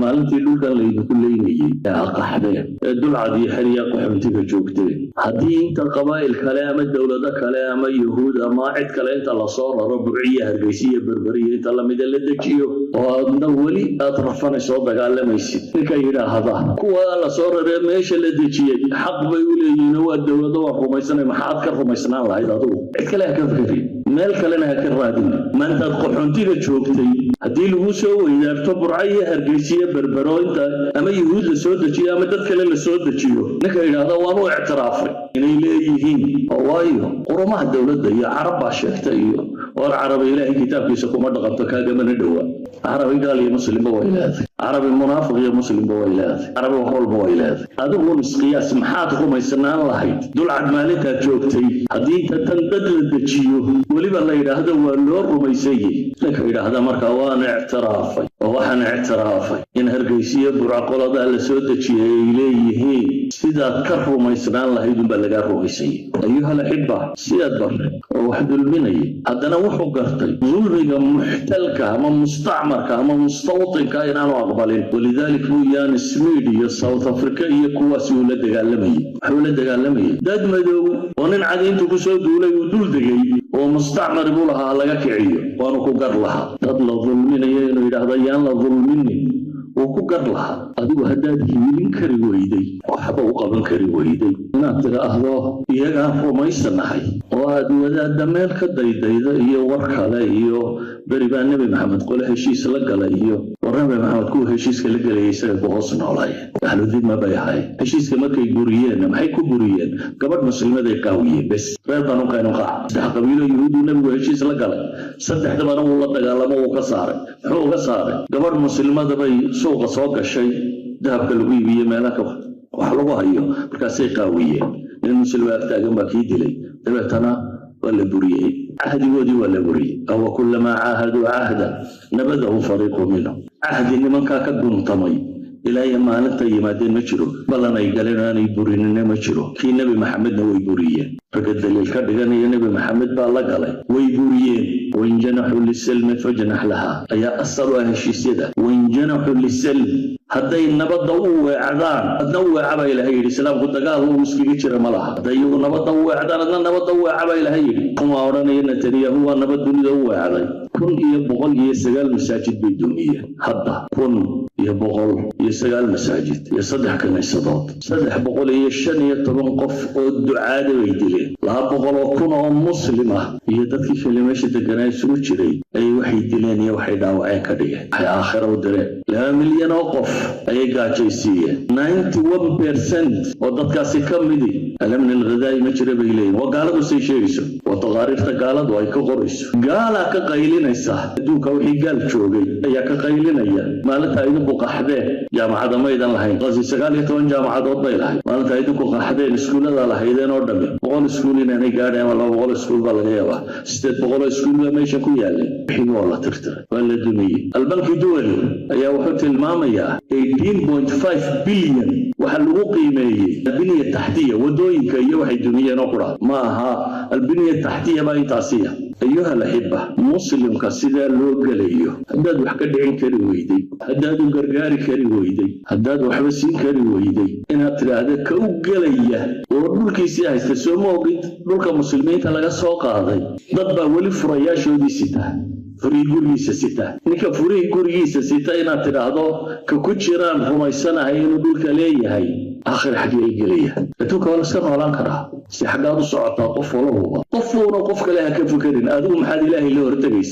Maalintii dhulkan laydinku leynayey ee aqaxdeen ee dulcad iyo xerya qaxoontiga joogteen, haddii inta qabaa'il kale ama dowlado kale ama Yuhuud ama cid kale inta lasoo raro Burciya, Hargeysa iyo Berberiyo inta lamida la dejiyo, oo aadna weli aad rafanayso oo dagaalamaysid, ninka yidhaahda kuwa lasoo raree meesha la dejiyey xaq bay u leeyihiin oo waa dowlado, waan rumaysanay, maxaad ka rumaysnaan lahayd adigu? Cid kale ha ka fekerin, meel kalena ha ka raadin. Maantaad qaxoontiga joogtay, haddii lagu soo weydaarto Burco iyo Hargeysa iyo Berbero inta ama Yuhuud la soo dejiyo ama dad kale la soo dejiyo, ninka yidhaahda waan u ictiraafay inay leeyihiin, oo waayo qurumaha dowladda iyo Carab baa sheegta iyo war Carabi Ilaahay kitaabkiisa kuma dhaqanto, kaagamana dhowa. Carabi gaal iyo muslimba way leedahay, Carabi munaafiq iyo muslimba way leedahay, Carabi wax walba way leedahay. Adigu isqiyaas, maxaad rumaysanaan lahayd dulcad maalintaad joogtay haddii inta tan dad la dejiyo weliba la yidhaahdo waa loo rumaysanyey? Ninka yidhaahda marka waan ictiraafay oo waxaan ictiraafay in Hargeysiyo Burco qoladaa la soo dejiyay ay leeyihiin, sidaad ka rumaysnaan lahayd unbaa lagaa rumaysanyay. أيها الأحبة, Siyaad Barre oo wax dulminayay, haddana wuxuu gartay dulmiga muxtalka ama mustacmarka ama mustawtinka inaanu aqbalin. ولذلك buu Ian Smith iyo South Africa iyo kuwaasi uu la dagaalamayay. Wuxuu la dagaalamayay dad madow oo nin cadi intuu kusoo duulay uu dul degay oo mustacmar buu lahaa laga kiciyo, waanu ku gar lahaa. Dad la dulminayo inuu yidhaahdo yaan la dulminin, wuu ku gar lahaa. Adigu haddaad hiilin kari weyday, waxba u qaban kari weyday, inaad tidhaahdo iyagaan rumaysanahay oo aad wadaadda meel ka daydayda iyo war kale iyo beri baa Nebi Maxamed qole heshiis la galay iyo war Nebi Maxamed kuwa heshiiska la gelayay isaga ku hoos noolaayeen, أهل الذمة bay ahaayeen. Heshiiska markay buriyeenna maxay ku buriyeen? Gabadh muslimaday qaawiyeen bes. Reer Banu Qaynuqaac, saddex qabiilo Yuhuudu nebigu heshiis la galay, saddexdabana wuu la dagaalamo, wuu ka saaray. Muxuu uga saaray? Gabadh muslimada bay suuqa soo gashay, dahabka lagu iibiye, meelaha wax lagu hayo, markaasay qaawiyeen. Nin muslima agtaagan baa kii dilay, dabeetana waa la buriyey cahdigoodii, waa la buriyey. أوكلما عاهدوا عهدا نبذه فريق منهم. Cahdi nimankaa ka guntamay ilaa iyo maalinta yimaadeen ma jiro, ballan ay galeen aanay burinina ma jiro. Kii Nebi Maxamedna way buriyeen. Ragga daliil ka dhiganaya Nebi Maxamed baa la galay, way buriyeen. وإن جنحوا للسلم فاجنح لها ayaa asal u ah heshiisyada. وإن جنحوا للسلم, hadday nabadda u weecdaan, adna u weeca baa Ilaahay yidhi. Islaamku dagaal uu iskaga jira ma laha. Hadday iyagu nabadda u weecdaan, adna nabadda u weeca baa Ilaahay yidhi. Kuma odhanaya Netanyahu waa nabad dunida u weecday. 1109 masaajid bay dumiyeen hadda, 1109 masaajid iyo saddex kaniisadood. 315 qof oo ducaada bay dileen. 200,000 oo muslim ah iyo dadkii kale meesha deganaa isugu jiray ayay waxay dileen iyo waxay dhaawaceen ka dhigeen, waxay aakhira u direen. 2 milyan oo qof ayay gaajaysiiyeen. 91% oo dadkaasi ka midi الأمن الغذائي ma jira bay leeyihin. Waa gaaladu say sheegayso, waa taqaariirta gaaladu ay ka qorayso. Gaalaa ka qaylinaysa adduunka, wixii gaal joogay ayaa ka qaylinaya. Maalinta idinku qaxdeen jaamacada maydan lahayn. Qazi 19 jaamacadood bay lahayd. Maalinta idinku qaxdeen iskuullada lahaydeen oo dhammi 100 iskuul inaanay gaadhayn ama 200 iskuul baa laga yaabaa. 800 iskuul baa meesha ku yaalay, wixii waa la tirtiray, waa la dumiyey. البنك الدولي ayaa wuxuu tilmaamayaa 18.5 billion waxaa lagu qiimeeyey البنية التحتية, wadooyinka iyo waxay dumiyeen oo qura ma aha, البنية التحتية baa intaasiya. أيها الأحبة, muslimka sidaa loo gelayo haddaad wax ka dhicin kari weyday, haddaad u gargaari kari weyday, haddaad waxba siin kari weyday, inaad tidhaahda ka u gelaya oo dhulkiisii haysta. Soo ma ogid dhulka muslimiinta laga soo qaaday dad baa weli furayaashoodii sita, furihii gurigiisa sita. Ninka furihii gurigiisa sita inaad tidhaahdo ka ku jiraan rumaysanahay inuu dhulka leeyahay, aakhir xaggee ay gelaya? Adduunka waa laska noolaan karaa. Si xaggaad u socotaa? Qof walowba qofuuna qof kale ha ka fekerin. Adigu maxaad Ilaahay la hortegaysa?